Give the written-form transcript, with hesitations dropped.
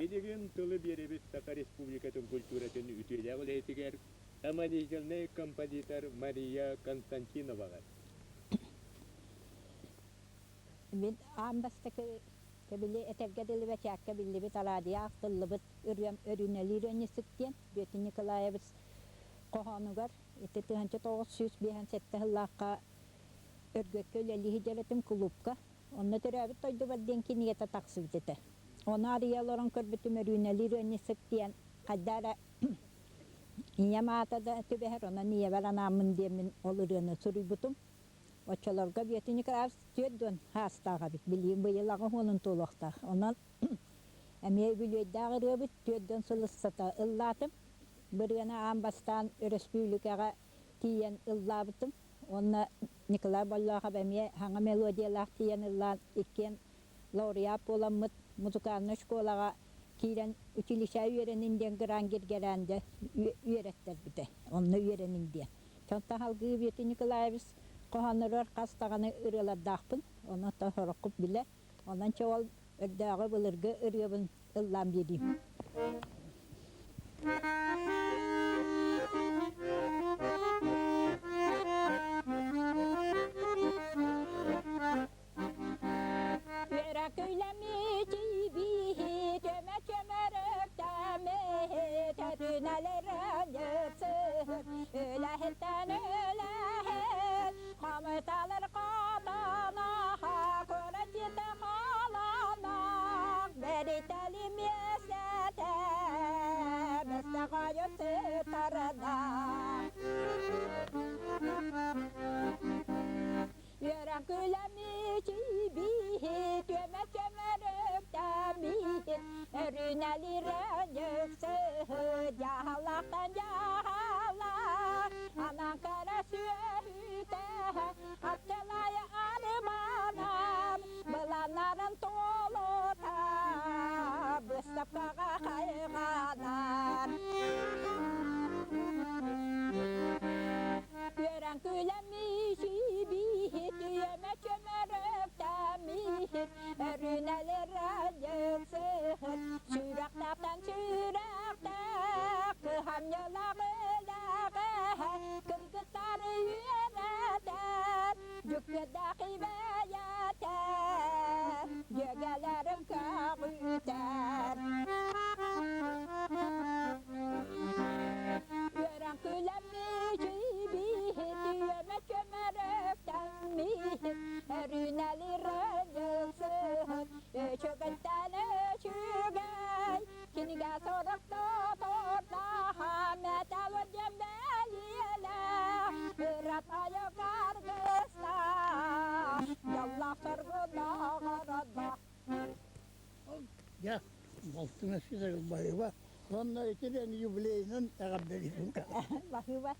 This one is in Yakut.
Билигин тылы биэрэбит Саха Республикатын культуратын үтүөлээх үлэһитигэр, самодеятельнай композитор Мария Константиноваҕа. Мин аан бастакы били этэргэ дылы бэчээккэ биллибит араадьыйа ахтыллыбыт ырыам Өрүүнэлиир ыанньысык диэн Бүөтүр Николаевич хоһоонугар ити 1957 сыллаахха Өргөккө үлэлии сылдьар этим кулуупка. Онно төрөөбүт дойдубар диэн кинигэтэ тахсыбыт этэ. Ону арыйа олорон көрбүтүм Өрүүнэлиир ыанньысык диэн хайда эрэ ийэм аата да түбэһэр, онон ийэбэр анааммын диэммин ол ырыаны суруйбутум. Оччолорго Бүөтүр Николаевич 40 саастаах эбит, билигин быйыл 80-ун туолуохтаах. Онон эмиэ үбүлүөйдээх ырыабыт 40 сыл устата ыллаатым. Бу ырыаны аан бастаан өрөспүүбүлүкэҕэ тиийэн ыллаабытым. Уонна Николай Боллоохов эмиэ саҥа мелодиялаах тиийэн ыллаан иккиэн лауреат буоламмыт музыкальнай школаҕа киирэн училище үөрэнин диэн гран гиргэрээн дьэ үөрэттэрбитэ. Онно үөрэнин диэн. Онтон салгыы Бүөтүр Николаевич хоһоонноругар хас даҕаны ырыалардаахпын. Онон сороххут билэр. Онон чэ ол өрдөөҕү былыргы ырыабын ыллаан биэриим. Үлэһиттэн үлэһит, хомуталар хотоноха, куратита холонох, бэритали миэстэтэ, бэстэҕайы сытарда. Үөрэх күлэмичийбиһи, түөмэ чөмөрүктэмиһи, өрүнэлирэнүк сыһы, дьаһалахтан дьаһала, анан кара сүөһүтэ, аттылай арыманан, быланнарын туолута, быыстапкаҕа хайҕанар. Үөрэн күлэмиһи түйэмэ чөмөрөктэмиһи өрүнэлэрэ сыһыт сүрэхтээхтэн сүрэхтээх кыһамньылаах үлэҕэ кыргыттары үөрэтэр дьүккүөрдээх ибэйэтэ дьүөгэлэрим көҕүтэр Үөрэн күлэммит үөмэ чөмөрөктөммит өрүнэлирэньылсыһыт үчүгэйтэн үчүгэй кинигэ сорохто тордаха мэтэл диэн бэлиэлээх ырат айык аргыстаах дьоллоох соргулаах ородох Дьэ, балтына ситэр баһыыба. Уонна итинэн юбилейынан эҕэрдэлиибин. Баһыыба.